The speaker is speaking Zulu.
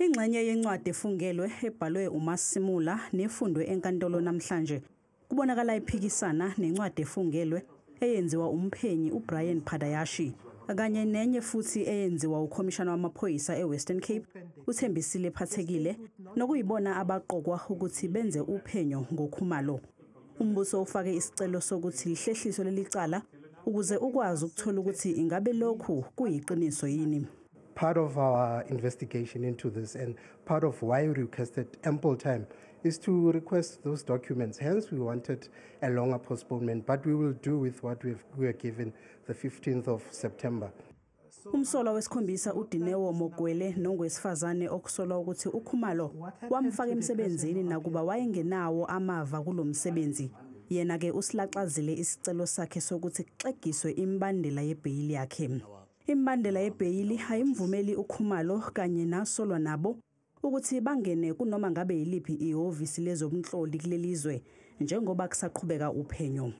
Ingxenye yencwadi efungelwe ebhalwe uMasimula nefundwe enkantolo namhlanje kubonakala iphikisana nencwadi efungelwe eyenziwa umphenyi uBrian Padayashi kanye nenye futhi eyenziwa ukhomishana wamaphoyisa eWestern Cape uThembisile Phathekile, nokuyibona abaqokwa ukuthi benze uphenyo ngoKhumalo. Umbuso ufake isicelo sokuthi lihlehliswe leli cala ukuze ukwazi ukuthola ukuthi ingabe lokhu kuyiqiniso yini. Part of our investigation into this and part of why we requested ample time is to request those documents. Hence, we wanted a longer postponement, but we will do with what we were given, the 15th of September. Umsolwa wesikhombisa uDineo Mogwele, nongowesifazane okusolwa ukuthi uKhumalo wamfaka emsebenzini nakuba wayengenawo amava kulomsebenzi. Yena ke usilaxazile isicelo sakhe sokuthi kuxegiswe imibandela yebheyili yakhe. Imibandela yebheyili ayimvumeli uKhumalo kanye nasolwa nabo ukuthi bangene kunoma ngabe yiliphi ihhovisi lezobunhloli kulelizwe njengoba kusaqhubeka uphenyo.